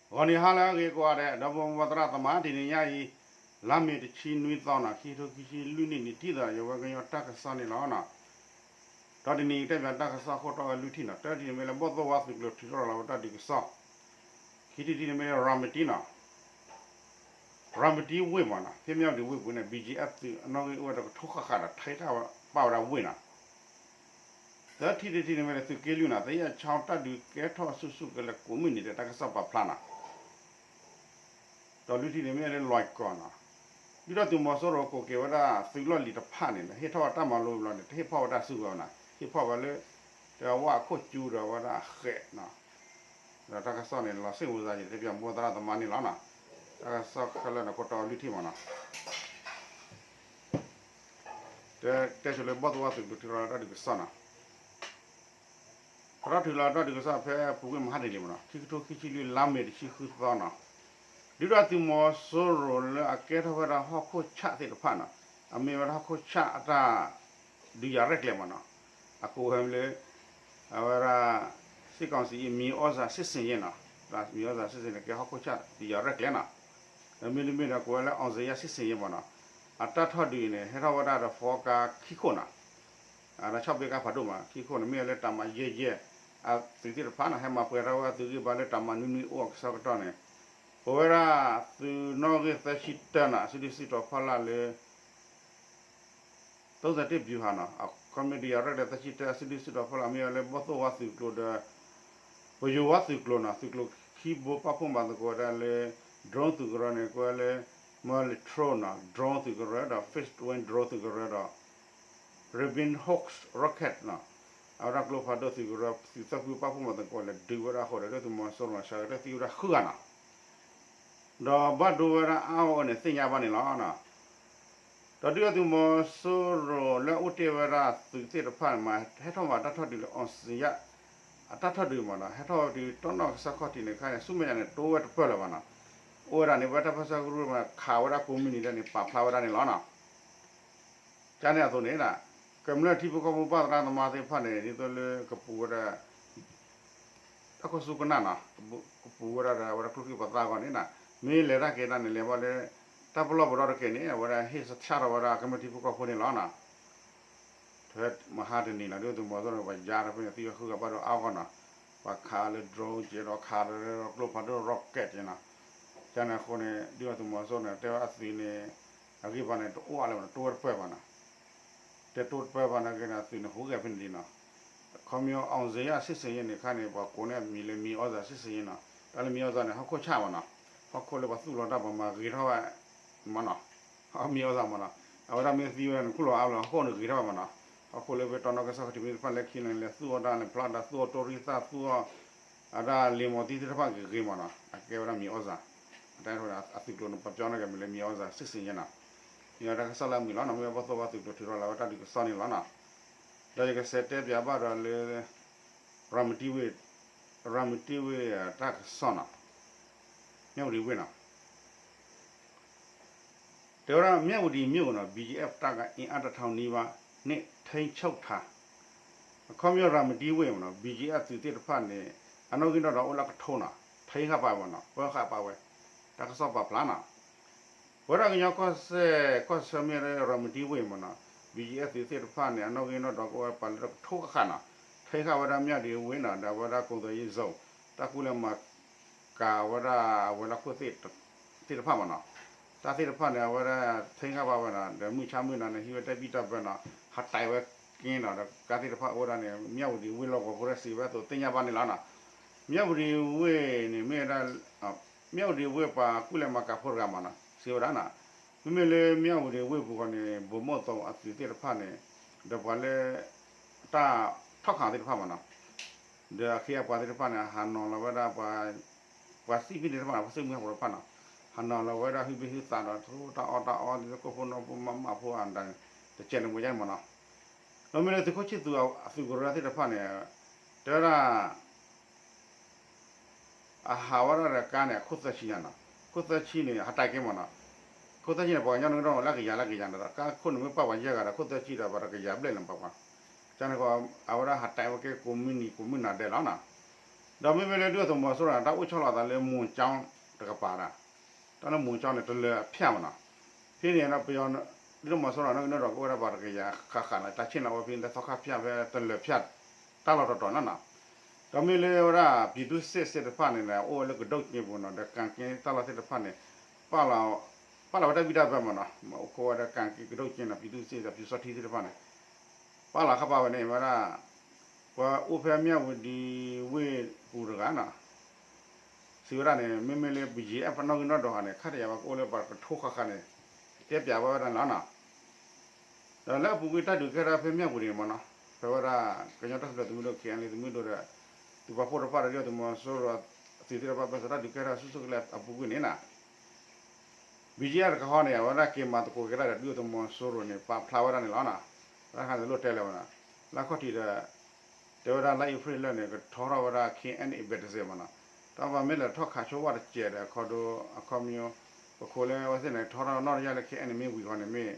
ဂီၤနံၤဟါလၢအဂ့ၤကိးဂၤဒဲး ဒီပုၢ်ဝဲၢ်သရၣ်သမါ တနံၤညါအံၤ လါမ့ၤတဆံနွံသီနီၤ ခံကထိခံဆံလွံၢ်နံၣ်န့ၣ် ထံၣ်သးယဝဲကညီတၢ်ကစီၣ်န့ၣ်လီၤ. ဒီးတနံၤအံၤတဲပၠးတၢ်ကစီၣ်ခိၣ်တီအလွံၢ်ထံၣ်နီၤ တၢထံၣ်န့ၣ်မ့ၢ်လၢဘီၣ်သိၣ်ဝါသုးကျိၤထုးထီၣ်လီၤဝဲတၢ်ဒုးကစီၣ်, ခံထံၣ်တထံၣ်န့ၣ်မ့ၢ်လၢ ရၤမတံနီၤ ရၤမတံဝ့ၢ်မ့ၢ်နီၤ ဖဲမၠၣ်ဝတံၤဝ့ၢ်ပူၤန့ၣ် ဘံၣ်ကၠံအၣ်သုးအနီၣ်ဂံၢ်အိၣ်ဝဲတကထိဃၣ်ဃၣ်ဒီး ထဲတၢ်ပာ်ဝဲဒၣ်ဝ့ၢ်နီၤ သၢထံၣ်တထံၣ်န့ၣ်မ့ၢ်လၢသုးက့လွံၢ်နီၤ သယဲၢ်ဆီတၢ်ဒုးကဲထီၣ်ဆူၣ်ဆူၣ်ကလဲာ်ကိးမုၢ်နံၤဒီး တၢ်ကစီၣ်ပာ်ဖျါနီၤ ဒီးလွံၢ်ထံၣ်န့ၣ်မ့ၢ်လၢလွဲၢ်ကီၢ်နီၤ, ဒုၣ်ဒါသုးမီၤစိရိၤကိးက့ၤဝဲဒၣ်သုးလီၢ်လံၤတဖၣ်န့ၣ် ဟ့ၣ်ထီၣ်ဝဲတၢ်မၤလိဘျီန့ၣ် တဟ့ၣ်ဖီၣ်ဝဲတၢ်စုကဝဲၤနီၤ ဟ့ၣ်ဖီၣ်ဝဲလၢ တဝၣ်အခိၣ်ကၠူဒီးဝဲဒၣ်အဃဲးနီၤ, ဒီးတၢ်ကစီၣ်န့ၣ် လီၤစ့ၣ်မူၤစ့ၢ်ကီး တဲပၠးမိၢ်သရၣ်သမါန့ၣ်လီၤနီၤ, တၢ်ကစီၣ်ခဲလၢာ်န့ၣ် ခိၣ်တီလွံၢ်ထံၣ်မ့ၢ်နီၤ တဲဆိလၢဘီၣ်သိၣ်ဝါသုးကျိၤထုးထီၣ်လီၤတၢ်ဒုးကစီၣ်နီၤ, ထုးထီၣ်ထုးလီၤတၢ်ဒုးကစီၣ်ဖဲပူၤကွံာ်မဟါတနံၤလံမ့ၢ်နီၤ ခံကထိခံဆံလွံၢ်လါမ့ၤတဆံဃုသီနီၤ, ဒုၣ်ဒါသုးမီၤစိရိၤလၢအကဲထီၣ်ဝဲဒၣ်ဟီၣ်ခိၣ်ဆၣ်သ့ၣ်တဖၣ်နီၤ, အမ့ၢ်ဝဲဒၣ်ဟီၣ်ခိၣ်ဆၣ်အတၢ် ဒုးယၤရဲၣ်ကျဲၤမ့ၢ်နီၤ, အကိးဝဲလၢ အဝဲဒၣ် စစ်ကောင်စီ မီၤသီၣ်စစ်ဆင်ရေးနီၤ, မီၤသီၣ်စစ်ဆင်ရေးန့ၣ် ကဲဟီၣ်ခိၣ်ဆၣ်ဒုးယၤရဲၣ်ကျဲၤနီၤ, ဒီးမ့တမ့ၢ်ဒီးကိးဝဲလၢ အောင်ဇေယျစစ်ဆင်ရေးမ့ၢ်နီၤ, အတၢ်ထီၣ်ဒုးအံၤန့ၣ် ဟဲထီၣ်ဝဲဒၣ်ဒီး ဖီကါခံခိၣ်နီၤ, ဒီးဆီၣ်ဘ့ကါဖးဒိၣ်မး ခံခိၣ်န့ၣ် မ့ၢ်ဝဲလၢတၢ်မၤယဲၢ်ယဲၢ် အသုးသ့ၣ်တဖၣ်နီၤ ဟဲမၤပှဲၤထီၣ်ဝဲအသုးဂံၢ်ဘါလၢတၢ်မၤနွံနွံအိၣ် အကဆှီကတီၢ်န့ၣ် ပဝဲဒၣ်သုးနီၣ်ဂံၢ်သၢဆံတၢနီၤ အစုဒုၣ်စုတီၤဖီလာ်လၢ သုံးဆယ့်တစ်ဗျူဟာနီၤ, အခီပညီဒုးယၤရဲၣ်ကျဲၤသၢဆံတၢ အစုဒုၣ်စုတီၤဖီလာ် မ့ၢ်ဝဲလၢဘီၣ်သိၣ်ဝါသုးကျိၤဒီး ပယိၤဝါသုးကျိၤနီၤ, သုးကျိၤခံဘိပာ်ဖှိၣ်မၤသကိးဝဲဒၣ်လၢ drone သုးကရၢန့ၣ် ကွဲးလၢ Molitrol နီၤ drone သုးကရၢဒီး Fixed Wing drone သုးကရၢဒီး Raven Hawk rocket နီၤ, အဝဲဒၣ်ကျိဖးဒိၣ်သုးကရၢ သုးသၢဖုပာ်ဖှိၣ်မၤသကိးလဲၤဒုးဝဲဒၣ်အဃိဒီး ဒုၣ်ဒါသုးမီၤစိရိၤ စှၤကတၢၢ်သံဝဲဒၣ်ဃုဂၤနီၤ ဒီးဘၣ်ဒိဝဲဒၣ်အါအါဂီၢ်ဂီၢ်န့ၣ် သ့ၣ်ညါဘၣ်န့ၣ်လီၤ. ဒီးဒုၣ်ဒါသုးမီၤစိရိၤလၢအအိၣ်တ့ၢ်ဝဲဒၣ်သုးသ့ၣ်တဖၣ်န့ၣ်မး ဟဲထီၣ်မၤတၢ်ထီၣ်ဒုးလၢ အောင်ဇေယျ အတၢ်ထီၣ်ဒုးမးနီၤ, ဟဲထီၣ်ဒုးတီၢ်နီၣ်ကစီၣ်ခီၣ်ထံးန့ၣ်ခါန့ၣ် ဆူမဲာ်ညါန့ၣ် တိဝဲတပၢၢ်လၢၤဘၣ်နီၤ, အိၣ်ဝဲဒၣ်န့ၣ် ဝဲတၢ်ပၢၢ်ဆၢကရူၢ်မး ခးဝဲဒၣ်ကိးမုၢ်နံၤဒဲးန့ၣ် ပာ်ဖျါဝဲဒၣ်န့ၣ်လီၤနီၤ. ကန့ၣ်အသိးန့ၣ် ကမျၢၢ်ထံဖိကီၢ်ဖိပှၤသရၣ်သမါသ့ၣ်တဖၣ်န့ၣ် ဒ်သိးလၢကပူၤဝဲဒၣ် တၢ်ခိၣ်စူၢ်ကနၣ်နီၤ, ကပူၤဝဲဒၣ်ဒီးအဝဲဒၣ်ကျိချံပသးအဂီၢ်န့ၣ်နီၤ, မ့ၢ်လဲၤတၢ်က့ၤတၢ်န့ၣ် လဲၤဘၣ်လၢ တၢ်ပလီၢ်ပဒီတက့ၢ်န့ၣ် အဝဲဒၣ်ဟ့ၣ်ဆၣ်ထီၣ်ဝဲဒၣ်ကမျၢၢ်ထံဖိကီၢ်ဖိန့ၣ်လီၤနီၤ. ထဲမဟါတနံၤနီၤ ဒုၣ်ဒါသုးမီၤစိရိၤန့ၣ် ပှၤယါတဖဲန့ၣ် သံဝဲဃုဂၤဘၣ်ဒီးအါဂီၢ်နီၤ, ပှၤခးလၢ drone က့ၤဒီးခးလၢကျိဖးဒိၣ် rocket က့ၤနီၤ, ကန့ၣ်အဃိန့ၣ် ဒုၣ်ဒါသုးမီၤစိရိၤန့ၣ် တဲဝဲအသုးန့ၣ် အဂံၢ်ဘါန့ၣ် တအိၣ်အါလၢၤဘၣ်နီၤ, တိဝဲတပၢၢ်ဘၣ်နီၤ တဲတိတပၢၢ်ဘၣ်နာ်က့န့ၣ် အသုးန့ၣ်ဟူးဂဲၤဖဲန့ၣ်လံနီၤ. ခီပညီ အောင်ဇေယျစစ်ဆင်ရေးန့ၣ်ခါန့ၣ် ပှၤကိးန့ၢ်အမံၤလၢ မီၤသီၣ်စစ်ဆင်ရေးနီၤ, တၢ်လၢမီၤသီၣ်န့ၣ် ဟီၣ်ခိၣ်ဆၣ်မးနီၤ, ဟီၣ်ခိၣ်လၢပှၤသူၣ်လီၤတၢ်ပှၤမၤဂ့ၤထီၣ်ဝဲ မးနီၤ, မီၤသီၣ်မးနီၤ, အဝဲဒၣ်မ့ၢ်သံဝဲန့ၣ် ခူၣ်လီၤအါလီၤ ဟီၣ်ခိၣ်န့ၣ်ဂ့ၤထီၣ်ဝဲမးနီၤ, ဟီၣ်ခိၣ်လၢဖဲတီနီၣ်ကစီၣ်ခီၣ်ထံးမ့ၢ်တဖၣ်လဲၤခံန့ၣ် လဲၤသူၣ်အီၣ်တၢ်လဲၤဖျီတၢ်သူၣ်အီၣ်တိရစ္ဆာန် သူၣ်အီၣ် အတၢ်လံၤမီၤသံသ့ၣ်တဖၣ်ဂ့ၤဂ့ၤမးနီၤ, အကဲဝဲဒၣ်မီၤသီၣ်, အတၢ်အသုးကျိၤန့ၣ် ပှၤပျီန့ၢ်က့ၤမံၤလၢ မီၤသီၣ်စစ်ဆင်ရေးနီၤ, မ့ၢ်ဝဲတၢ်ကစီၣ်လၢအမုာ်လီၤနီၤ, မ့ၢ်ဝဲဘီၣ်သိၣ်ဝါသုးကျိၤထုးထီၣ်လီၤဝဲတၢ်ဒုးကစီၣ်န့ၣ်လီၤနီၤ, ဒီးယကစးတဲပၠးဘၣ်ဒီးလၢ ရၤမတံဝ့ၢ်, ရၤမတံဝ့ၢ်တၢ်ကစီၣ်နီၤ, မၠၣ်ဝတံၤဝ့ၢ်နီၤ တဲဝဲဒၣ် မြဝတီမြို့ကို ဘီအက်ဖ် တပ်အင်အားတစ်ထောင်နီးပါးနဲ့ ထိန်းချုပ်ထား, အခီပညီ ရၤမတံဝ့ၢ်မ့ၢ်နီၤ ဘီအက်ဖ် သုးသ့ၣ်တဖၣ်န့ၣ် အနီၣ်ဂံၢ်နီၣ်ဒွးအိၣ်လၢကထိနီၤ ထိန်းဃာတ်ပါဝဲနီၤ ပၢဃာတ်ပါဝဲ, တၢ်ကစီၣ်ပာ်ဖျါနီၤ, ပဝဲဒၣ်ကညီကီၢ်စဲၣ် ကီၢ်ဆၢမ့ၢ်ဝဲဒၣ် ရၤမတံဝ့ၢ်မ့ၢ်နီၤ ဘီအက်ဖ် သုးသ့ၣ်တဖၣ်န့ၣ် အနီၣ်ဂံၢ်နီၣ်ဒွးကအိၣ်ဝဲပာ်လၢကထိဃာတ်ပါနီၤ, ထိန်းဃာတ်ဝဲဒၣ် မြဝတီဝ့ၢ်နီၤ ဒီးအဝဲဒၣ် ကုန်သွယ်ရေးဇုန် တၢ်ကူၣ်လဲၤမၤ ကၤဝဲဒၣ်အဝဲၤလီၢ်ခိၣ်သ့ၣ်တဖၣ်မ့ၢ်နီၤ, တၢ်သ့ၣ်တဖၣ်န့ၣ် အဝဲဒၣ်ထိန်းဃာတ်ပါဝဲနီၤ, ဒီးမုၢ်ဆါမုၢ်နၤန့ၣ် ဟံးဝဲတၢ်ဘံၣ်တၢ်ဘၢနီၤ, ဟးတဲာ်ဝဲက့ၤနီၤ, ဒီးကါသ့ၣ်တဖၣ်အိၣ်ဝဲဒၣ်န့ၣ် မြဝတီဝ့ၢ်လီၢ်ကဝီၤဖိတဖၣ်စံးဝဲအသိးသ့ၣ်ညါဘၣ်န့ၣ်လီၤနီၤ, မြဝတီဝ့ၢ်န့ၣ်မ့ၢ်ဝဲဒၣ် မြဝတီဝ့ၢ်ပှၤကူၣ်လဲၤမၤကၤဖိတဂၤမ့ၢ်နီၤ စံးဝဲဒၣ်နီၤ, မ့မ့ၢ်လၢ မြဝတီဝ့ၢ်ပူၤဃီန့ၣ် ဗိုလ်မှူးသိန်း အသုးသ့ၣ်တဖၣ်န့ၣ် ဒီးပှၤလၢ တၢ်ထီၣ်ခးသ့ၣ်တဖၣ်မ့ၢ်နီၤ, ဒီးအခ့အပှၤသ့ၣ်တဖၣ်န့ၣ် ဟးနီၤလီၤဝဲဒၣ် ပှၤစံးဘံၣ်သ့ၣ်တဖၣ် ပှၤစံးမုၢ်ဟးဖျိးတဖၣ်နီၤ, ဟးနီၤလီၤဝဲဒၣ်ဟုဘ့ၣ်ဟုသးဒီး တၢ်အီၣ်တၢ်အီသ့ၣ် ကိၣ်ဖိနီၣ်ဖိမးမးဖိအတၢ် တကဲးန့ၣ်မ့ၢ်ယါန့ၣ်မ့ၢ်နီၤ, ဒီးမ့ၢ်လၢသုးခိၣ်ဆံၣ်သူးအသုးကရၢသ့ၣ်တဖၣ်န့ၣ် တဲဝဲဒၣ် အဟးဝဲဒၣ်ဒီးကါန့ၣ် အခိၣ်သၢဆံညါနီၤ, ခိၣ်သၢဆံန့ၣ် ဟးတဲာ်က့ၤမ့ၢ်နီၤ, ခိၣ်သၢဆံန့ၣ် ပှၤကညီနုၢ်ကဒီလၢကယၤလၢကယၤန့ၣ်ဒီး ကါခိၣ်န့ၣ်မ့ၢ်ပာ်ပှၤယဲၢ်ဂၤဒီး ခိၣ်သၢဆံဒီးပှၤတကယၤဘျဲၣ်န့ၣ်ပှၤပှၤ, ကန့ၣ်ဃီ အဝဲဒၣ်ဟးတဲာ်ဝဲက့ၤကိးမုၢ်နံၤကိးမုၢ်နၤဒဲးလီၤနီၤ, ဒီးမ့မ့ၢ်လၢဒုၣ်ဒါသုးမီၤစိရိၤန့ၣ် တၢ်အိၣ်ဆီလီၤအသးလၢ မိၢ်ကၠီတကပၤဒၣ်, တၢ်လၢမိၢ်ကၠီန့ၣ် တလၢာ်အဖၠၣ်မးနီၤ, ဖဲန့ၣ်ဒီးပယီၤ ဒုၣ်ဒါသုးမီၤစိရိၤ နီၣ်ဂံၢ်နီၣ်ဒွးကအိၣ်ဝဲဒၣ်ပှၤတကယၤဃၣ်ဃၣ်န့ၣ် တၢ်ဆ့ၣ်နီၤဝဲဖဲန့ၣ် သီခါဖၠၣ်ဖဲတလၢာ်ဖၠၣ် တၢ်လီၢ်တတီၤနီၤနီၤ, ဒီးမ့ၢ်လၢဝဲဒၣ် ပြည်သူ့စစ် သ့ၣ်တဖၣ်န့ၣ် အိၣ်ဝဲလၢကဒိၣ်က့ပူၤနီၤ ဒီးကၣ်က့တၢ်လီၢ်သ့ၣ်တဖၣ်န့ၣ် ပာ်လီၤဝဲတၢ်ဘံၣ်တၢ်ဘၢမးနီၤ, အိၣ်ခိးဝဲဒီးကၣ်က့ကဒိၣ်က့နီၤ ပြည်သူ့စစ် ဒီး ပျူစောထီး သ့ၣ်တဖၣ်န့ၣ် ပာ်လီၤဃာ်ပာ်ဝဲန့ၣ်ဝဲဒၣ် ပှၤအိၣ်ဖဲမၠၣ်ဝတံၤဝ့ၢ်ပူၤတဂၤနီၤ စံးဝဲဒၣ်န့ၣ် မ့မ့ၢ်လၢ ဘီၣ်ကၠံၣ်အဲၣ် ပနီၣ်ဂံၢ်နီၣ်ဒွးဃာ်န့ၣ် ခါတယၤဝဲကအိၣ်လၢပှၤကထိဃၣ်ဃၣ်န့ၣ် တဲပၠးဝဲဒၣ်န့ၣ်လီၤနီၤ. ဒီးလၢအပူၤကွံာ်တၢ်ဒုးကဲထီၣ်ဖဲမၠၣ်ဝတံၤန့ၣ်မးနီၤ ဖဲဝဲဒၣ် ကညီတၢ်ထူၣ်ဖျဲးသုးမုၢ်ဒိၣ် KNLA သုးမုၢ်ဒိၣ်ဒီး သုးပာ်ဖှိၣ်တဖၣ်ဒီးဒုၣ်ဒါသုးမီၤစိရိၤ သုးသ့ၣ်တဖၣ် ပၢၢ်ဆၢတၢ်ဒုးကဲထီၣ်ဆူၣ်ဆူၣ်ကလဲာ်အပူၤကွံာ်န့ၣ်နီၤ ဘီၣ်ကၠံၣ်အဲၣ် တကဟီန့ၣ် အဝဲဒၣ်က့ၤမၤသကိးက့ၤတၢ်ဒီးဒုၣ်ဒါသုးမီၤစိရိၤန့ၣ် ပာ်ဖျါဝဲဒၣ်န့ၣ်လီၤနီၤ. တၢ်ခါန့ၣ်လိၣ်တဲလၢၤဝဲနီၤ လၢခီၣ်ထံးဒီး တဲဝဲဒၣ်လါအ့ဖြ့ၣ်လၢာ်န့ၣ် ကထီထီၣ်ဝဲဒၣ် KNA ဘၣ်တစဲးမးနီၤ. တၢ်ဘၣ်မ့ၢ်လဲၤထီၣ်ခးဆိဝဲတစဲးဒီး အခီဒိ အခီပညီ ပခိးလၢအဝဲသ့ၣ်န့ၣ် ထီထီၣ်နီၣ်တယၢ်လၢ KNA မ့ၢ်ဝံၤဃီန့ၣ်မ့ၢ်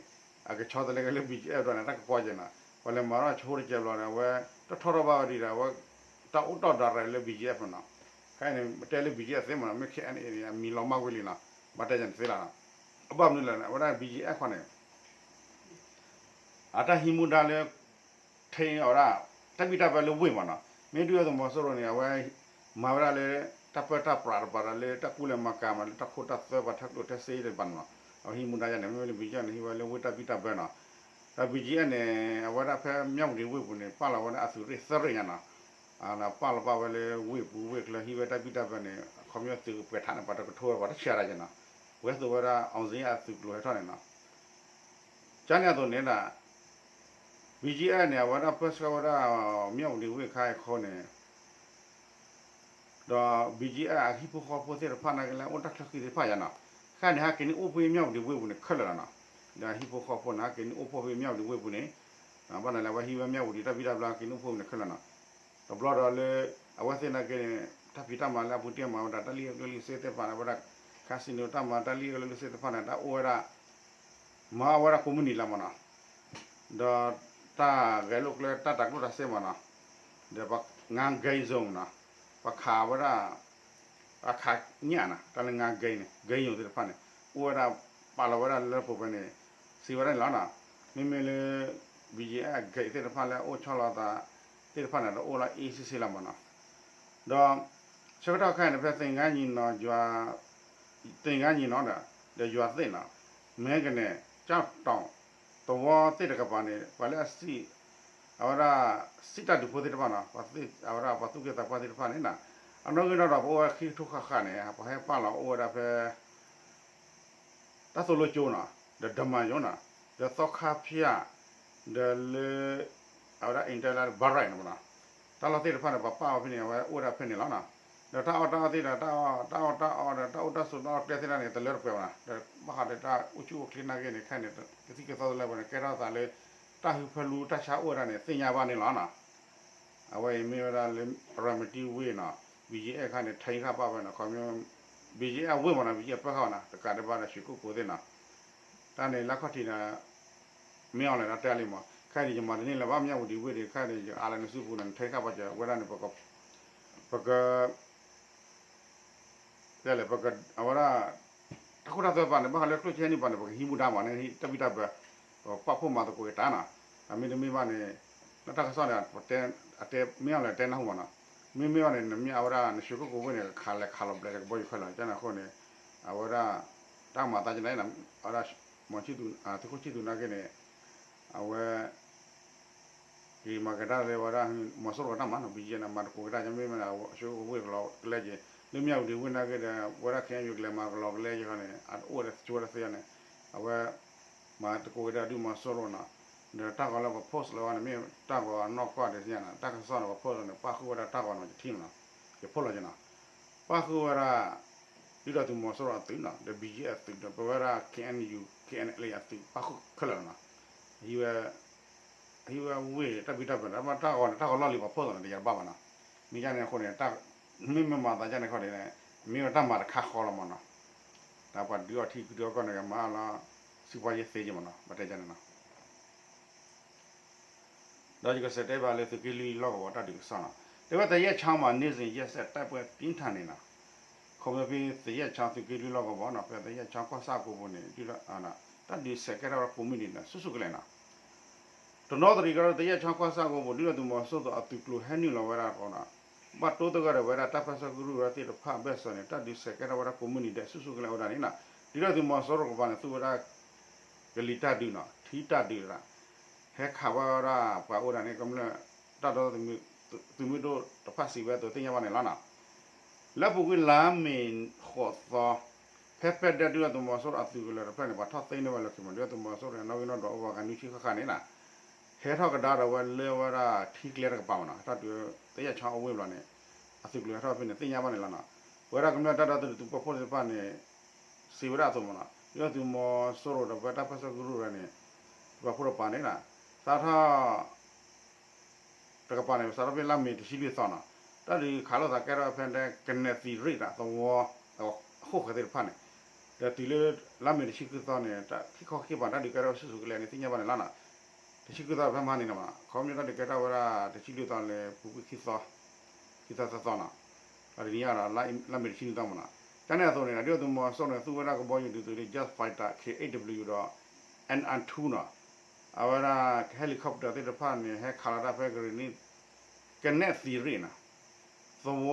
အကဆီတလဲက့ၤလၢ ဘီၣ်ကၠံၣ်အဲၣ် ဒီးန့ၣ် တၢ်ကကွၢ်က့ၤနီၤ. ပှၤလဲၤမၤထီၣ်ဆိတစဲးဘျီဒီး အဝဲ တထီထီၣ်ဘၣ်ဝဲဒံးဒီး အဝဲ တၢ်အိၣ်တီၢ်ဒၣ်ရဲၣ်လၢ ဘီၣ်ကၠံၣ်အဲၣ် မးနီၤ. ခဲအံၤန့ၣ် ပတဲလၢ ဘီၣ်ကၠံၣ်အဲၣ် သ့မးနီၤ မ့ၢ် KNA န့ၣ် အမံၤလီၤမၢ်ဝံၤလံနီၤ ဘၣ်တဲယၤန့ၣ်သ့လီၤနီၤ. အဘၣ်မနုၤလဲၣ်န့ၣ် အဝဲဒၣ် ဘီၣ်ကၠံၣ်အဲၣ် ခီန့ၣ် အတၢ်ဟံးမူဒါလၢ ထဲအဝဲဒၣ် တၢ်ဘံၣ်တၢ်ဘၢလၢဝ့ၢ်မးနီၤ. မ့ၢ်ဒုၣ်ဒါသုးမီၤစိရိၤန့ၣ် အဝဲ မၤဝဲဒၣ်လၢ တၢ်ပၢတၢ်ပြးတပၤဒီးလၢတၢ်ကူၣ်လဲၤမၤကၤမး လၢတၢ်ခိတၢ်သွဲပှၤထဲကျိၣ်ထဲစ့တပၤန့ၣ်နီၤ. အဝဲဟံးမူဒါယၤန့ၣ် မ့မ့ၢ်လၢ ဘီၣ်ကၠံၣ်အဲၣ် န့ၣ် ဟံးဝဲလၢဝ့ၢ်တၢ်ဘံၣ်တၢ်ဘၢနီၤ. ဒီး ဘီၣ်ကၠံၣ်အဲၣ် န့ၣ် အဝဲဒၣ်ဖဲမၠၣ်ဝတံၤဝ့ၢ်ပူၤန့ၣ် ပာ်လီၤဝဲဒၣ်အသုးရ့ၣ်သၢရ့ၣ်ညါနီၤ. ပာ်လီၤပာ်ဝဲလၢဝ့ၢ်ပူၤဝ့ၢ်ချၢ ဟံးဝဲတၢ်ဘံၣ်တၢ်ဘၢန့ၣ် အခီပညီသုးကပှဲၤထးန့ၣ် ပှၤတကထိဝဲ ပှၤတဆံးဒၣ်က့ၤနီၤ. ပှဲၤသိးဝဲဒၣ် အောင်ဇေယျ အသုးကျိၤဟဲထီၣ်န့ၣ်နီၤ. ကန့ၣ်အသိးန့ၣ်ဒၣ် ဘီၣ်ကၠံၣ်အဲၣ် န့ၣ် အဝဲဒၣ်ပၢဆှၢဝဲဒၣ် မၠၣ်ဝတံၤဝ့ၢ်ခါအံၤခီန့ၣ် ဒီး ဘီၣ်ကၠံၣ်အဲၣ် အဟံၣ်ဖိဃီဖိသ့ၣ်တဖၣ်နာ်က့လၢ အိၣ်တၢ်ချၢဃံသ့ၣ်တဖၣ်ယါနီၤ. ခဲအံၤန့ၣ် ဟဲက့ၤန့ၢ်အိၣ်ဖှိၣ်မၠၣ်ဝတံၤဝ့ၢ်ပူၤန့ၣ်ခဲလၢာ်လီၤနီၤ. ဒီးအဟံၣ်ဖိဃီဖိန့ၣ် ဟဲက့ၤန့ၢ်အိၣ်ဖှိၣ်ဖဲမၠၣ်ဝတံၤဝ့ၢ်ပူၤန့ၣ် ဘၣ်န့ၣ်လၢအဝဲဟံးဝဲမၠၣ်ဝတံၤတၢ်ဘံၣ်တၢ်ဘၢ က့ၤန့ၢ်အိၣ်ဖှိၣ်န့ၣ်ခဲလၢာ်နီၤ. တဘျီဒီးလၢ အဝဲသ့ၣ်နာ်က့န့ၣ် တၢ်ဖံးတၢ်မၤလၢအပူၤတ့ၢ်မၤဝဲဒၣ် တၢ်လံၣ်အကလုာ်လံစ့သ့ၣ်တဖၣ်န့ၣ် အဝဲဒၣ် casino တၢ်မၤ တၢ်လံၣ်အကလုာ်လံစ့သ့ၣ်တဖၣ်န့ၣ် တၢ်အိၣ်ဝဲဒၣ် မၤအဝဲဒၣ်ကိးမုၢ်နံၤလၢမးနီၤ. ဒီးတၢ်ဂဲၤလိာ်ကျဲ တၢ်တၤကျိၣ်တၤစ့မးနီၤ. ဒီးပှၤ ငါးဂိမ်း zone နီၤ. ပှၤခးဝဲဒၣ် အခးညၣ်နီၤ တၢ်လၢ ငါးဂိမ်း န့ၣ် game zone သ့ၣ်တဖၣ်န့ၣ် အိၣ်ဝဲဒၣ် ပာ်လီၤဝဲဒၣ်လၢပူၤဖဲန့ၣ် စံးဝဲဒၣ်န့ၣ်လီၤနီၤ. မ့မ့ၢ်လၢ ဘီၣ်ကၠံၣ်အဲၣ် အ gate သ့ၣ်တဖၣ်လၢအအိၣ်ဆီလီၤသးသ့ၣ်တဖၣ်န့ၣ် တအိၣ်လၢအ့ဆ့ဆ့လၢမးနီၤ. ဒီး ဆၢကတီၢ်ခဲအံၤန့ၣ် ဖဲသ့ၣ်ငါညီနီၤ ယွၤ သ့ၣ်ငါညီနီၤဒီး ဒီးယွၤသ့ၣ်နီၤ မဲကနဲၣ် ကၠီၣ်တီၣ် သဝီသ့ၣ်တကပၤန့ၣ် ပှၤလၢအစံး အဝဲဒၣ် စံးတၢ်ဒုးဖိသ့ၣ်တဖၣ်နီၤ အဝဲဒၣ်ပှၤသူၣ်က့သးပှၢ်သ့ၣ်တဖၣ်န့ၣ်နီၤ အနီၣ်ဂံၢ်နီၣ်ဒွး ပအိၣ်ဝဲခံကထိဃၣ်ဃၣ်န့ၣ် ပှၤဟဲပာ်လီၤအိၣ်ဝဲဒၣ်ဖဲ တၢ်သိၣ်လိကၠိနီၤ ဒီးဒမၤယိနီၤ ဒီးသီခါဖၠၣ် ဒီးလၢ အဝဲဒၣ် အ့တဲလၢ ဘၣ်ရဲၣ်န့ၣ်မးနီၤ တၢ်လီၢ်သ့ၣ်တဖၣ်န့ၣ် ပှၤပာ်အီၤဖဲန့ၣ် အဝဲအိၣ်ဝဲဒၣ်ဖဲန့ၣ်လီၤနီၤ. ဒီးတၢ်အီၣ်တၢ်အီသ့ၣ်ဒီး တၢ်အီၣ်တၢ်အီဒီး တၢ်အိၣ်တၢ်ဆိးတၢ်အီၣ်ကျဲသ့ၣ်တဖၣ်န့ၣ် တလၢတပှဲၤဘၣ်နီၤ. ဒီးဘၣ်ဃးဒီးတၢ်အိၣ်ဆူၣ်အိၣ်ချ့နာ်က့န့ၣ် ခဲအံၤန့ၣ် ကသံၣ်ကသီတလၢပှဲၤန့ၣ် ကဲထီၣ်သးလၢ တၢ်ဟၢဖၢလူတၢ်ဆါအိၣ်ဝဲဒၣ်န့ၣ် သ့ၣ်ညါဘၣ်န့ၣ်လီၤနီၤ. အဝဲအံၤမ့ၢ်ဝဲဒၣ်လၢ ရၤမတံဝ့ၢ်နီၤ ဘီၣ်ကၠံၣ်အဲၣ်ခါန့ၣ် ထဲခါပာ်ဝဲနီၤ ခီဖျိ ဘီၣ်ကၠံၣ်အဲၣ်ဝ့ၢ်မးနီၤ ဘီၣ်ကၠံၣ်အဲၣ်ပၢဃာ်နီၤ တကးဒံးဘၣ်ဒီး ရွှေကုက္ကို သ့ၣ်နီၤ တၢ်န့ၣ်လၢခီၣ်ထံးန့ၣ် မ့ၢ်အီၤလဲၣ်ဒီးတဲလံမး ခဲအံၤန့ၣ် ယမၤတန့ၢ်လၢၤဘၣ် မၠၣ်ဝတံၤဝ့ၢ်ဒီး ခဲအံၤန့ၣ် ယအါလၢနစုပူၤန့ၣ် နထဲခါပာ်စၢၤဝဲဒၣ်န့ၣ် ပက ပက တဲလဲၣ် ပက အဝဲဒၣ် တၢ်ခိတၢ်သွဲပာ်န့ၣ် ဘၣ်ဃးလၢကျိၣ်စ့ဟဲနုာ်ပာ်န့ၣ် ပကဟံးမူဒါမးန့ၣ် တၢ်ဘံၣ်တၢ်ဘၢ ပပာ်ဖှိၣ်မၤသကိးက့ၤတၢ်နီၤ အမ့တမ့ၢ်ဘၣ်န့ၣ် လၢတၢ်ကစီၣ်န့ၣ် ပတဲ အတဲ မ့ၢ်အီၤလဲၣ်တဲနၢ်ဟူမးနီၤ မ့မ့ၢ်ဘၣ်န့ၣ် နမ့ၢ်အဝဲဒၣ် နရွှေကုက္ကိုဝ့ၢ်န့ၣ် ကခးလဲၤခးလီၤဘျဲးကဘီယူၤခဲလၢာ် ကန့ၣ်အဃိန့ၣ် အဝဲဒၣ် တၢ်မၤသးကန့ၣ် အဝဲဒၣ် မီၤဆံၣ်သူ သုးခိၣ်ဆံၣ်သူနာ်က့န့ၣ် အဝဲ က့ၤမၤကဒါလၢဝဲဒၣ် မီၤစိရိၤတၢ်မၤနီၤ ဘီၣ်ကၠံၣ်အဲၣ်န့ၣ် မၤသကိးကဒါက့ၤ မ့မ့ၢ် ရွှေကုက္ကိုဝ့ၢ်ကလီကလဲက့ၤ လၢမၠၣ်ဝတံၤဝ့ၢ်နာ်က့ဒီး ဝဲဒၣ် ခဲအံၤ ကလဲၤမၤကလီကလဲက့ၤဃီန့ၣ် အအိၣ်ဒီးဆိဝဲဒၣ်သ့န့ၣ် အဝဲ မၤသကိးကဒါဒုးမီၤစိရိၤနီၤ ဒီးတၢ်ဂီၤလၢပ post လၢၤဝဲန့ၣ် မ့ၢ်တၢ်ဂီၤအနီၢ်ကီၢ်ဒံးသ့ၣ်ညါနီၤ တၢ်ကစီၣ်န့ၣ် ပ post န့ၣ် ပာ်ဃုာ်ဝဲဒၣ်တၢ်ဂီၤန့ၣ် ယထံၣ်မးနီၤ ယဖီၣ်လီၤက့ၤနီၤ ပာ်ဃုာ်ဝဲဒၣ် ဒုၣ်ဒါသုးမီၤစိရိၤအသုးနီၤ ဒီး ဘီၣ်ကၠံၣ်အဲၣ် အသုး ဒီးပဝဲဒၣ် KNU KNLA အသုး ပာ်ဃုာ်ခဲလၢာ်လီၤနီၤ ဟံးဝဲ ဟံးဝဲဝ့ၢ်တၢ်ဘံၣ်တၢ်ဘၢဒီး တၢ်ဂီၤန့ၣ် တၢ်ဂီၤလီၢ်လံၤပှၤဖီၣ်သးန့ၣ် တယၤတဘၣ်ဘၣ်နီၤ မ့ၢ်ဒ်န့ၣ်အဃိန့ၣ် မ့မ့ၢ်မၤသးဒ်န့ၣ်အဃိန့ၣ် မ့ၢ်ဝဲတၢ်မၤတခါဃီလီၤမးနီၤ တၢ်ပှၤဒုးအီထံဒုးအီကီၢ်န့ၣ် ကမၤအါလီၤ စံးပှၤယဲသ့က့ၤမးနီၤ ပတဲဒ်န့ၣ်နီၤ ဒီးယကစံးတဲဘၣ်လၢသုးက့လွံၢ်လီၢ်ကဝီၤတၢ်ဒုးကစီၣ်နီၤ တဲဝဲ သရက်ချောင်းမှာ နေ့စဉ်ရက်ဆက် တိုက်ပွဲပြင်းထန်နေနီၤ. ခီဖျိဖဲ သရက်ချောင်း သုးက့လွံၢ်လီၢ်ကဝီၤနီၤ, ဖဲ သရက်ချောင်း ကီၢ်ဆၣ်ကိးပူၤန့ၣ် ဒုၣ်ဒါ တၢ်ဒုးဆဲးကဲထီၣ်ဝဲဒၣ်ကိးမုၢ်နံၤဒီး ဆူၣ်ဆူၣ်ကလဲာ်နီၤ. တနီသရံၣ်ကီၢ်ရ့ၣ် သရက်ချောင်း ကီၢ်ဆၣ်ကိးပူၤ ဒုၣ်ဒါသုးမီၤစိရိၤအသုးကျိၤဟဲနုာ်လီၤဝဲဒၣ်အဃိနီၤ, ဘၣ်တိသဂၢၢ်ဒီးဝဲဒၣ်တၢ်ပၢၢ်ဆၢကရူၢ်ကရၢသ့ၣ်တဖၣ်အဘၢၣ်စၢၤန့ၣ် တၢ်ဒုးဆဲးကဲထီၣ်ဝဲဒၣ်ကိးမုၢ်နံၤဒဲး ဆူၣ်ဆူၣ်ကလဲာ်ဝဲဒၣ်န့ၣ်နီၤ. ဒုၣ်ဒါသုးမီၤစိရိၤကပၤန့ၣ် သူဝဲဒၣ် ကလံၤတၢ်ဒုးနီၤ, ထံတၢ်ဒုးဒၣ် ဟဲခးဝဲဒၣ်ပှၤအိၣ်ဒၣ်န့ၣ် ကမျၢၢ်တၢ်ဒီသ သုးမုၢ်ဒိၣ်တဖၣ်စံးဝဲအသိးသ့ၣ်ညါဘၣ်န့ၣ်လီၤနီၤ. လၢအပူၤကွံာ်လါမ့ၤဃိးသီ ဖဲပဲဒဲ ဒုၣ်ဒါသုးမီၤစိရိၤအသုးကလၢၤတဖျၢၣ်န့ၣ် ပှၤထီၣ်သ့န့ၢ်ဝဲလၢခံမး ဒုၣ်ဒါသုးမီၤစိရိၤန့ၣ် နီၣ်ဂံၢ်နီၣ်ဒွးအိၣ်ဝဲဂၤနွံဆံဃၣ်ဃၣ်န့ၣ်နီၤ, ဟဲထီၣ်ကဒါဒီးဝဲလၢဝဲဒၣ်ထံကျဲတကပၤမးနီၤ, ဟဲထီၣ်တုၤသရက်ချောင်းအဝ့ၢ်ဘျီန့ၣ် အသုးကလၢၤဟဲထီၣ်ဖဲန့ၣ် သ့ၣ်ညါဘၣ်န့ၣ်လီၤနီၤ. ပဝဲဒၣ်ကမျၢၢ်တၢ်ဒီသဒၢသုးပာ်ဖှိၣ်သ့ၣ်တဖၣ်န့ၣ် စံးဝဲဒၣ်အသိးမးနီၤ, ဒုၣ်ဒါသုးမီၤစိရိၤဒီးပဝဲတၢ်ပၢၢ်ဆၢကရူၢ်ကရၢန့ၣ် တပာ်ဖှိၣ်တပၤန့ၣ်နီၤ, စးထီၣ် တကပၤန့ၣ် စးထီၣ်ဖဲလါမ့ၤတဆံလွံၢ်သီနီၤ, တၢ်ဒုးခးလိာ်သးကဲထီၣ်ဖဲကနဲၣ်သံရ့ၣ်ဒီးသဝီ အဃိၣ်ဃဲၤသ့ၣ်တဖၣ်န့ၣ်, ဒီးတုၤလၢလါမ့ၤတဆံဃုသီန့ၣ် တၢ်ခံခီခံကပၤ တၢ်ဒုးကဲထီၣ်ဆူၣ်ဆူၣ်ကလဲာ်န့ၣ် သ့ၣ်ညါဘၣ်န့ၣ်လီၤနီၤ. တဆံဃုသီဖဲမဟါန့ၣ်နီၤ, ခီဖျိတၢ်ဒုးကဲထီၣ်ဝဲဒၣ်တဆံလွံၢ်သီလၢပူၤကွံာ်ခံသီ ခံသီသၢသီနီၤ, ဒီးတနံၤညါဒီး လါမ့ၤတဆံနွံသီမးနီၤ, ကန့ၣ်အသိးန့ၣ် ဒုၣ်ဒါသုးမီၤစိရိၤန့ၣ် သူဝဲဒၣ်ကဘီယူၤဒုးသုးလၢ jet fighter K eight W ဒီး N twoနီၤ, အဝဲဒၣ် helicopter သ့ၣ်တဖၣ်န့ၣ် ဟဲခးလီၤတၢ်ဖဲကရ့ၣ်နံၣ် ကနဲၣ်သံရ့ၣ်နီၤ, သဝ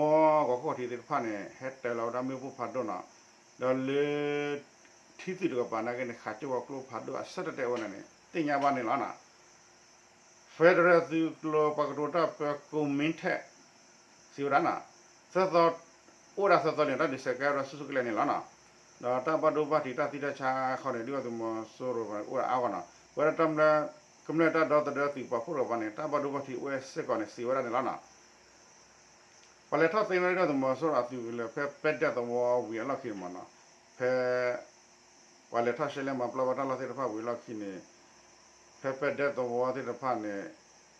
ီဂီၤခီၣ်ထံးသ့ၣ်တဖၣ်န့ၣ် ဟဲတၢၤလီၤဝဲဒၣ်မ့ၣ်ပိၢ်ဖးဒိၣ်နီၤ, ဒီးလၢ ထံသုးတကပၤနာ်က့န့ၣ် ခးကၠိဝဲကျိဖးဒိၣ်အဆၢတဲာ်တဲာ်ဝဲန့ၣ်န့ၣ် သ့ၣ်ညါဘၣ်န့ၣ်လီၤနီၤ. Federal သုးကျိၤပှၤကတိၤတၢ်ပၢကိးမ့ၢ်ထဲး စံးဝဲဒၣ်နီၤ, သၢသီ အိၣ်ဝဲဒၣ်သၢသီန့ၣ် တၢ်ဒုးဆဲးကဲထီၣ်ဆူၣ်ဆူၣ်ကလဲာ်န့ၣ်လီၤနီၤ, ဒီးတၢ်ဘၣ်ဒိဘၣ်ထံးတၢ်သံတၢ်ဆါခီန့ၣ် ဒုၣ်ဒါသုးမီၤစိရိၤအိၣ်ဝဲဒၣ်အါဂီၢ်နီၤ, ပဝဲဒၣ်တၢ် ကမျၢၢ်တၢ်ဒီသဒၢသုးပာ်ဖှိၣ်တကပၤန့ၣ် တၢ်ဘၣ်ဒိဘၣ်ထံးအိၣ်ဝဲစ့ၢ်ကီးန့ၣ် စံးဝဲဒၣ်န့ၣ်လီၤနီၤ. ပှၤလဲၤထီၣ်သ့န့ၢ်ဒုၣ်ဒါသုးမီၤစိရိၤအသုးကလၢၤ ဖဲပဲဒဲသဝီဝံၤအလီၢ်ခံန့ၣ်မးနီၤ, ဖဲ ပှၤလဲၤထီၣ်ရှဲလဲၣ်မၤပျီဝဲတၢ်လီၢ်သ့ၣ်တဖၣ်ဝံၤအလီၢ်ခံန့ၣ်, ဖဲပဲဒဲသဝီသ့ၣ်တဖၣ်န့ၣ်,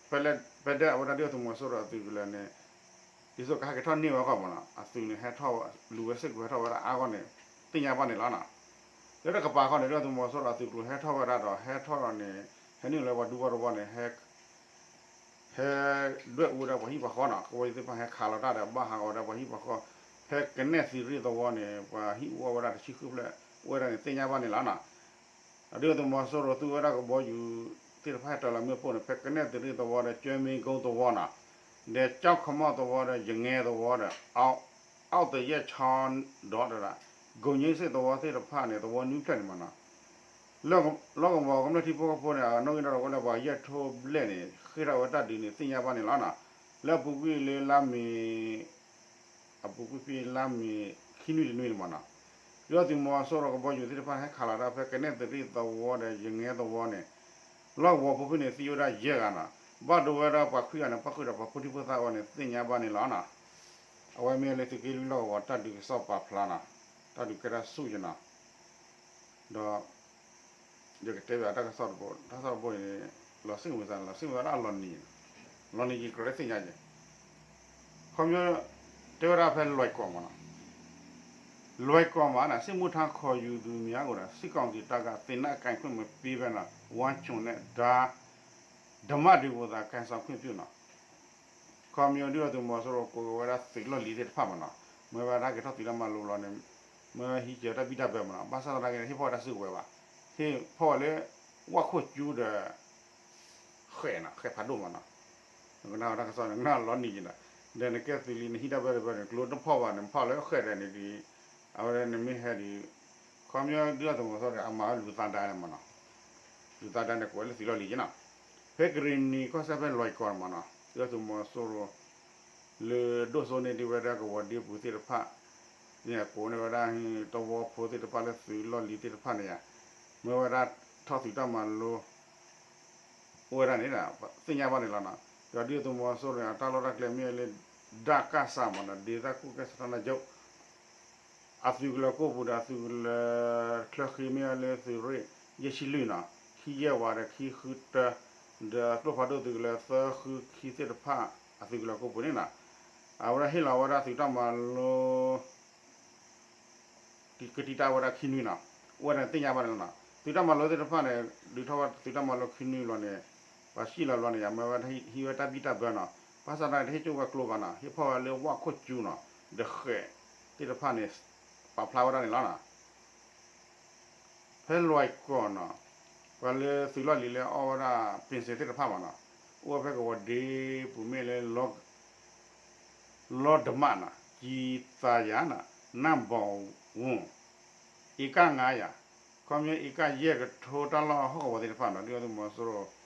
ဖဲ ပဲဒဲအဝဲဒၣ်ဒုၣ်ဒါသုးမီၤစိရိၤအသုးကလၢၤန့ၣ် ဒ်သိးကဟဲက့ၤထီၣ်န့ၢ်ဝဲအဂီၢ်မးနီၤ, အသုးန့ၣ်ဟဲထီၣ် လူၤဝဲစ့ၢ်ကီးဟဲထီၣ်ဝဲဒၣ်အါဂီၢ်န့ၣ် သ့ၣ်ညါဘၣ်န့ၣ်လီၤနီၤ. လၢတကပၤဃီန့ၣ် ဒုၣ်ဒါသုးမီၤစိရိၤအသုးကျိၤဟဲထီၣ်ဝဲဒၣ်ဒီး ဟဲထီၣ်ဒီးန့ၣ် ဟဲနုာ်လီၤပှၤဒူပှၤတဝီန့ၣ် ဟဲဒွဲၣ်အူဝဲဒၣ်ပှၤဟံၣ်ပှၤဃီနီၤ, ကဝီၤသ့ၣ်တဖၣ်ဟဲခးလီၤတၢ်ဒီးဘၣ်ဟးဂီၤဝဲဒၣ်ပှၤဟံၣ်ပှၤဃီ, ဖဲကနဲၣ်သံရ့ၣ်သဝီန့ၣ် ပှၤဟံၣ်အူအီၣ်ဝဲဒၣ်တဆံဃုဖျၢၣ် အိၣ်ဝဲဒၣ်န့ၣ် သ့ၣ်ညါဘၣ်န့ၣ်လီၤနီၤ. ဒီးဒုၣ်ဒါသုးမီၤစိရိၤသူဝဲဒၣ်ကဘီယူၤသ့ၣ်တဖၣ်ဟဲတၢၤလီၤမ့ၣ်ပိၢ်န့ၣ် ဖဲကနဲၣ်သံရ့ၣ်သဝီဒီး ကၠွဲမ့ကိသဝီနီၤ, ဒီးကၠီခမီၣ်သဝီဒီး ယငဲသဝီဒီး အ အသရက်ချောင်းဒီး ကိးညိစ့ၣ်သဝီသ့ၣ်တဖၣ်န့ၣ် သဝီနွံဖျၢၣ်န့ၣ်မးနီၤ, လီၢ်ကဝီၤကမျၢၢ်ထံဖိကီၢ်ဖိန့ၣ် အနီၣ်ဂံၢ်နီၣ်ဒွးအိၣ်လၢပှၤယဲၢ်ထိဘျဲၣ်န့ၣ် ဃ့ၢ်ထီၣ်ဝဲတၢ်ဒုးန့ၣ် သ့ၣ်ညါဘၣ်န့ၣ်လီၤနီၤ. လၢအပူၤကွံာ်လၢလါမ့ၤ အပူၤကွံာ်ဖဲလါမ့ၤ ခံနွံတနွံန့ၣ်မးနီၤ, ဒုၣ်ဒါသုးမီၤစိရိၤကဘီယူၤသ့ၣ်တဖၣ်ဟဲခးလီၤတၢ်ဖဲကနဲၣ်သံရ့ၣ်သဝီဒီး ယငဲသဝီန့ၣ် လီၢ်ကဝီၤဖိဖဲန့ၣ် သံဝဲဒၣ်ယဲၢ်ဂၤနီၤ, ဘၣ်ဒိဝဲဒၣ်ပှၤခွံဂၤန့ၣ် ပၣ်ဃုာ်ဒီးပှၤဖိဒံဖိသၣ်အဂီၢ်န့ၣ် သ့ၣ်ညါဘၣ်န့ၣ်လီၤနီၤ. အဝဲမ့ၢ်လၢသုးက့လွံၢ်လီၢ်ကဝီၤတၢ်ဒုးကစီၣ်ပာ်ဖျါနီၤ, တၢ်ဒုးကဲထီၣ်ဆူၣ်ယနီၤ, ဒီး ယကတဲဘၣ်တၢ်ကစီၣ်တဘိ, တၢ်ကစီၣ်တဘိန့ၣ် လီၤစ့ၢ်ကီးမုာ်သး လီၤစ့ၢ်ကီးဝဲဒၣ်အလီၤနံၤ, လီၤနံၤယကြၢးလၢသ့ၣ်ညါယဲၢ်, ခီဖျိ တဲဝဲဒၣ်ဖဲလွဲၢ်ကီၢ်မးနီၤ, လွဲၢ်ကီၢ်မးနီၤ စစ်မှုထမ်းခေါ်ယူသူများကို စစ်ကောင်စီတပ်က သေနတ်ကိုင်ခွင့်မပေးဘဲ ဝါကျိုနဲ့ ဓား ဓားမတတွေသာ ကိုင်ဆောင်ခွင့်ပြုနီၤ. ခီဖျိဒုၣ်ဒါသုးမီၤစိရိၤကိးဝဲဒၣ်သုးလီၢ်လံၤသ့ၣ်တဖၣ်မးနီၤ, မ့ၢ်ဝဲဒၣ်က့ၤထီၣ်သုးတၢ်မၤလိဘျီန့ၣ်, မ့ၢ်ဟံးစၢၤတၢ်ဘံၣ်တၢ်ဘၢမးနီၤ, ဘၣ်ဆၣ်သနာ်က့ ဟ့ၣ်ဖီၣ်ဝဲတၢ်စုကဝဲၤဘၣ်, ဟ့ၣ်ဖီၣ်ဝဲလၢ ဝၣ်ခိၣ်ကၠူဒီး ဃဲးနီၤ, ဃဲးဖးဒိၣ်မးနီၤ, နကနၣ်ဝဲတၢ်ကစီၣ်န့ၣ် နကနၣ်လီၤနံၤယဲၢ်နီၤ, ဒီးနကဲသုးလံၤ နဟံးတၢ်ဘၢတဘၢန့ၣ် ကျိတဖီၣ်ဘၣ်န့ၣ် နဖီၣ်လၢဃဲးဒီးန့ၣ်ဒီး အဝဲန့ၣ်မ့ၢ်ဟဲဒီး ခီဖျိဒုၣ်ဒါသုးမီၤစိရိၤန့ၣ် အမၤဝဲလူၤသးဒါန့ၣ်မးနီၤ, လူၤသးဒါန့ၣ် ကိးဝဲလၢသုးလီၢ်လံၤယဲၢ်နီၤ, ဖဲကရ့ၣ်နံၤကီၢ်စဲၣ်ဖဲလွဲၢ်ကီၢ်န့ၣ်မးနီၤ, ဒုၣ်ဒါသုးမီၤစိရိၤ လၢဒိၣ်စိန့ၢ်ဒံးဝဲဒၣ်ကဝီၤဒ့ပူၤသ့ၣ်တဖၣ် န့ၣ်ကိးန့ၢ်ဝဲဒၣ် သဝီဖိသ့ၣ်တဖၣ်လၢသုးလီၢ်လံၤသ့ၣ်တဖၣ်န့ၣ်ဧါ, မ့ၢ်ဝဲဒၣ်ထီၣ်သုးတၢ်မၤလိ အိၣ်ဝဲဒၣ်န့ၣ် သ့ၣ်ညါဘၣ်န့ၣ်လီၤနီၤ. ဒီးဒုၣ်ဒါသုးမီၤစိရိၤန့ၣ် အတၢ်လီၢ်တၢ်ကျဲမ့ၢ်ဝဲလၢ ဒၣ်ကၣ်စၣ်မးနီၤ ဒေသကွပ်ကဲစစ်ဌာနချုပ် အသုးကလၢၤကိၣ်ပူၤဒီးအသုးကလၢၤချၢဃ့မ့ၢ်ဝဲလၢသုးရ့ၣ် ယဲၢ်ဆံလွံၢ်နီၤ ခံယဲၢ်ဝးဒီးခံဃုတၢ ဒီးကျိဖးဒိၣ်သုးကလၢၤသၢဃုခံသ့ၣ်တဖၣ် အသုးကလၢၤကိၣ်ပူၤန့ၣ်နီၤ အဝဲဒၣ်ဟ့ၣ်လီၤဝဲဒၣ်သုးတၢ်မၤလိ ကတံာ်တာ်ဝဲဒၣ်ခံနွံနီၤ အိၣ်ဝဲဒၣ်သ့ၣ်ညါဘၣ်န့ၣ်လီၤနီၤ. သုးတၢ်မၤလိသ့ၣ်တဖၣ်န့ၣ် ဒုးထီၣ်ဝဲသုးတၢ်မၤလိခံနွံဘျီန့ၣ် ပှၤစံၣ်လီၤဘျီန့ၣ် ယမ့ၢ်ဝဲဒၣ်ဟံးဝဲတၢ်ဘံၣ်တၢ်ဘၢနီၤ ဘၣ်ဆၣ်သနာ်က့ တဟ့ၣ်ကၠိဝဲကျိဘၣ်နီၤ, ဟ့ၣ်ဖီၣ်ဝဲလၢဝၣ်ခိၣ်ကူနီၤ, ဒီးဃဲးသ့ၣ်တဖၣ်န့ၣ် ပာ်ဖျါဝဲဒၣ်န့ၣ်လီၤနီၤ. ဖဲလွဲၢ်ကီၢ်နီၤ, ပှၤလၢသုးလီၢ်လံၤလၢအီၣ်ဝဲဒၣ် ပ့ၣ်စ့ၣ်သ့ၣ်တဖၣ်မးနီၤ, အိၣ်ဝဲဖဲကဝီၤဒ့ပူၤမ့ၢ်လၢ လီဒမးနီၤ, ကံသးယၤနီၤ, နၢ်ဘီဝူၣ်, အ့ကၣ်ငါယၤ, ခီပညီအ့ကၣ်ယဲၢ်ကထိတၢ်လီၢ်ဟီၣ်ကဝီၤသ့ၣ်တဖၣ်နီၤ, ဒုၣ်ဒါသုးမီၤစိရိၤ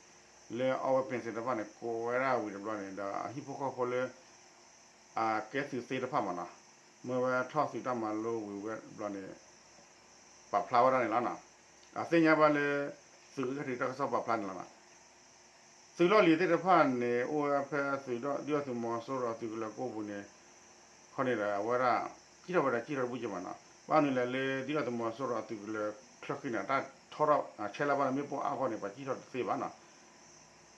လၢအီၣ်ဝဲပ့ၣ်စ့ၣ်တဖၣ်န့ၣ် ကိးဝဲဒၣ်ဝံၤတဘျီန့ၣ် ဒီးအဟံၣ်ဖိဃီဖိလၢ အကဲသုးသ့ၣ်တဖၣ်မးနီၤ, မၢဝဲထီၣ်သုးတၢ်မၤလိဝံၤဝဲတဘျီန့ၣ် ပာ်ဖျါဝဲဒၣ်န့ၣ်လီၤနီၤ. အသ့ၣ်ညါဘၣ်လၢ သုးက့ဃုတၢ်ကစီၣ်ပာ်ဖျါန့ၣ်လီၤနီၤ. သုးလီၢ်လံၤသ့ၣ်တဖၣ်န့ၣ် အိၣ်ဝဲဖဲသုးဒုၣ်ဒါသုးမီၤစိရိၤအသုးကလၢၤကိၢ်ပူၤန့ၣ် ခီန့ၣ်ဒီး အဝဲဒၣ် ကံၣ်ထီၣ်ဝဲဒၣ်ကံၣ်ထီၣ်တဘူၣ်က့ၤမးနီၤ, ဘၣ်မနုၤလဲၣ်လၢ ဒုၣ်ဒါသုးမီၤစိရိၤအသုးကလၢၤချၢဃံန့ၣ် တၢ်ထီထီၣ်ဆဲးလၢဘၣ်န့ၣ် မ့ၣ်ပိၢ်အါဂီၢ်န့ၣ် ပှၤကံၣ်ထီၣ်တသ့ဘၣ်နီၤ.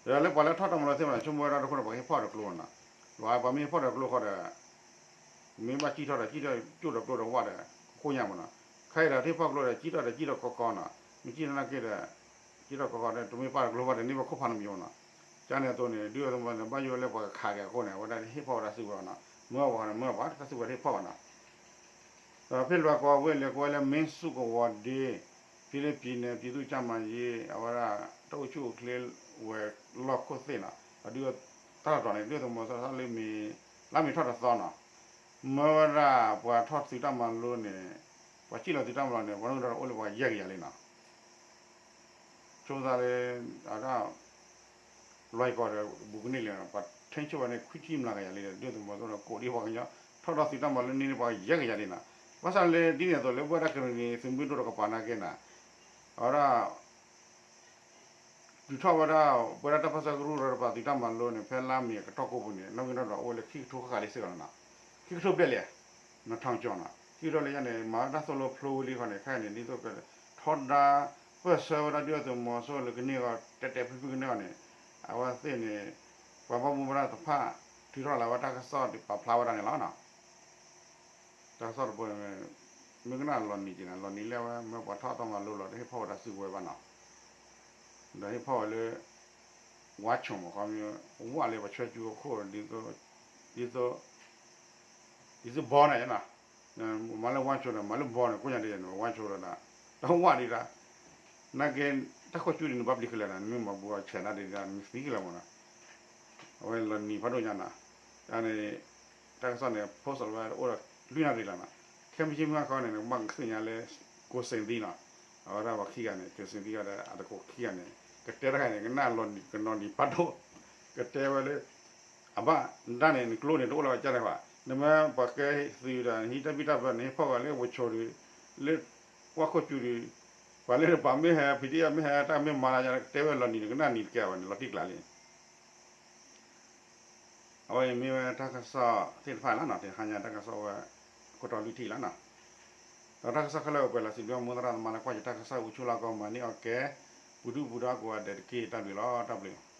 ဒီးလၢပှၤလၢထီၣ်တၢ်မၤလိသ့ၣ်မးနီၤ ဆိကမိၣ်ဝဲဒၣ်တခိၣ်န့ၣ် ပှၤကဟ့ၣ်ဖီၣ်ဒီးကျိနီၤ, ပှၤမ့ၢ်ဟ့ၣ်ဖီၣ်ဒီးကျိဃီဒီး မ့ၢ်ဘၣ်ကံၣ်ထီၣ်ဒီး ကံၣ်ထီၣ်ကၠိၣ်ဒီးကျိဒီးဝၣ်ဒီး ကိၣ်ညါမးနီၤ, ခဲအံၤဒီး တဟ့ၣ်ဖီၣ်ကျိဒီး ကံၣ်ထီၣ်ဒီးကံၣ်ထီၣ်ကီကီနီၤ, မ့ၢ်ကံၣ်ထီၣ်နာ်က့ဒီး ကံၣ်ထီၣ်ကီကီဒီး တမ့ၢ်ပာ်ဒီးကျိဘၣ်ဒီး န့ၢ်ဘၣ်ခိၣ်ဖးနမံၤမးနီၤ, ကန့ၣ်အသိးန့ၣ် ဒုၣ်ဒါသုးမီၤန့ၣ် ဘၣ်ယိၣ်လၢပှၤကခးက့ၤအဃိန့ၣ် အဝဲဒၣ်ဟ့ၣ်ဖီၣ်ဝဲဒၣ်စုကဝဲၤနီၤ, မၢပှၤန့ၣ် မၢပှၤတၢ်စုကဝဲၤတဟ့ၣ်ဖီၣ်ဘၣ်နီၤ. ဒီးဖဲလွဲၢ်ကီၢ်ဝ့ၢ်လဲၤကွဲလၢ မ့ၢ်ဆူၣ်ကဝီၤဒ့ ဖံလ့ၣ်ပံၤန့ၣ် ပြည်သူ့ကျန်းမာရေး အဝဲဒၣ် တၢ်အိၣ်ဆူၣ်အိၣ်ချ့ဝဲၤလီၢ်ခိၣ်သ့ၣ်နီၤ, ဒီးတၢ်တတီၤန့ၣ် ဒုၣ်ဒါသုးမီၤစိရိၤလၢမ့ၢ် လါမ့ၤထီၣ်တသီနီၤ, မၢဝဲဒၣ်ပှၤထီၣ်သုးတၢ်မၤလိန့ၣ် ပှၤစံၣ်လီၤသုးတၢ်မၤလိန့ၣ် ပှၤနီၣ်ကဒီးအိၣ်လၢပှၤယဲၢ်ကယၤလံနီၤ. ဆိသးလၢ အဝဲဒၣ် လွဲၢ်ကီၢ်ဒီး ဘူးကန့ၢ်လံနီၤ, ပှၤထိန်းချုပ်ဝဲန့ၣ် ခွံဆံမျးကယၤလံဒီး ဒုၣ်ဒါသုးမီၤစိရိၤဒီး ကိးဒံးပှၤကညီ ထီၣ်ဒီးသုးတၢ်မၤလိန့ၢ်န့ၢ်ပှၤယဲၢ်ကယၤလံနီၤ. ဘၣ်ဆၣ်လၢဒ်န့ၣ်အသိးလၢ ပဝဲဒၣ်ကရ့ၣ်နံၤသုးမုၢ်ဒိၣ်တကပၤနာ်က့နီၤ, အဝဲဒၣ် တုၤထီၣ်ဝဲဒၣ် ပဝဲဒၣ်တၢ်ပၢဆှၢကရူၢ်ဒီးတပၤသုးတၢ်မၤလိန့ၣ် ဖဲလါမ့ၤအကတီၢ်ကိးပူၤန့ၣ် နီၣ်ဂံၢ်နီၣ်ဒွးအိၣ်ဝဲလၢခံကထိဃၣ်ဃၣ်လံစ့ၢ်ကီးနီၤ, ခံကထိဘျဲၣ်လံ, နထီၣ်ကၠီနီၤ, ခံကထိလၢညါန့ၣ် မၤတၢ်သိၣ်လိဖျိဝံၤလံခီန့ၣ် ခဲအံၤန့ၣ် ဒ်သိးက ထီဒါပၢၢ်ဆၢဝဲဒၣ်ဒုၣ်ဒါသုးမီၤစိရိၤလၢကန့ၢ်အဂီၢ် တဲတဲဖုၣ်ဖုၣ်ကန့ၢ်အဂီၢ်န့ၣ် အဝဲသ့ၣ်န့ၣ် ပှၤဘၣ်မူဘၣ်ဒါတဖၣ် ထုးထီၣ်လီၤဝဲတၢ်ကစီၣ်ပာ်ဖျါဝဲဒၣ်န့ၣ်လီၤနီၤ. တၢ်ကစီၣ်တပူၤန့ၣ် မ့ၢ်ကနၣ်လီၤနံၤက့ၤန့ၣ် လီၤနံၤလၢအဝဲမၢပှၤထီၣ်တၢ်မၤလိလီၤ တဟ့ၣ်ဖီၣ်ဝဲဒၣ်စုကဝဲၤဘၣ်နီၤ, ဒီးဟ့ၣ်ဖီၣ်ဝဲလၢ ဝါဆိၣ်မး ခီမ့ၢ် ဝၣ်လၢပှၤဆှၢကၠူအခိၣ် ဒ်သိး ဒ်သိးဘီန့ၣ်နီၤ, မၤလၢဝါဆိၣ်ဒီး မၤလၢဘီန့ၣ် ကိးညါဒ်န့ၣ် ဝါဆိၣ်ဒီး တၢ်ဝၣ်ဒံးဒၣ် နာ်က့ တၢ်ခိၣ်ကၠူဒ်န့ၣ် ဘၣ်ပျံၤခဲလၢာ်နီၤ, နမ့ၢ်မၤဘူးအီၤဆဲးဒၣ်ဒ်န့ၣ် နသံခဲလၢာ်မးနီၤ, အဝဲလီၤနံၤဖးဒိၣ်ညါနီၤ, တၢ်န့ၣ် တၢ်ကစီၣ်န့ၣ် post ဝဲအိၣ်ဒီးလွံၢ်နၣ်ရံၣ်လီၤနီၤ, ခဲမုၢ်ဆ့ၣ်မုၢ်ဟါခီန့ၣ် နကဘၣ်သ့ၣ်ညါလၢ ကိးစ့ၣ်သံနီၤ, အဝဲဒၣ်ပှၤခံဂၤန့ၣ် ကိးစ့ၣ်သံဂၤဒီး အတကိးခံဂၤန့ၣ် ကတဲတၢ်ခါန့ၣ် ကနၣ်လီၤနံၤကနီၤနံၤဖးဒိၣ်, ကတဲဝဲလၢ အဘၣ်ဒၣ်န့ၣ် နကျိန့ၣ် တအိၣ်လၢၤဘၣ်ကၢ်တခါ, နမ့ၢ်ပှၤကဲသုးဒီး နဟံးတၢ်ဘံၣ်တၢ်ဘၢန့ၣ် ဟ့ၣ်ဖီၣ်ဂၤလၢဝဲဆိၣ်ဒီး လၢ ဝါခိၣ်ကၠူဒီး ပှၤလၢနပာ်မ့ၢ်ဟဲ PDF မ့ၢ်ဟဲ တၢ်မ့ၢ်မၤလၢယၤ ကတဲဝဲလီၤနံၤ နကနၣ်နံၤတကဲဝဲန့ၣ် လီၤတံၢ်ကျါလံ. အဝဲအံၤမ့ၢ်ဝဲတၢ်ကစီၣ်သ့ၣ်တဖၣ်လီၤနီၤ, တဟါညါတၢ်ကစီၣ်ဝဲ ခိၣ်တီလွံၢ်ထံၣ်လီၤနီၤ, ဒီးတၢ်ကစီၣ်ခဲလၢာ်အိၣ်ပှဲၤလီၤ စံးဘျုးမိၢ်သရၣ်သမါလၢကွၢ်ယတၢ်ကစီၣ် ဂုာ်ဆူၣ်လီၤကီး မၤန့ၢ်အီၣ်ကဲ ပူၤဒုၣ်ပူၤဒါကိးဂၤဒဲးတက့ၢ် တၢ်ဘျုးလီၤ တၢ်ဘျုးလီၤ.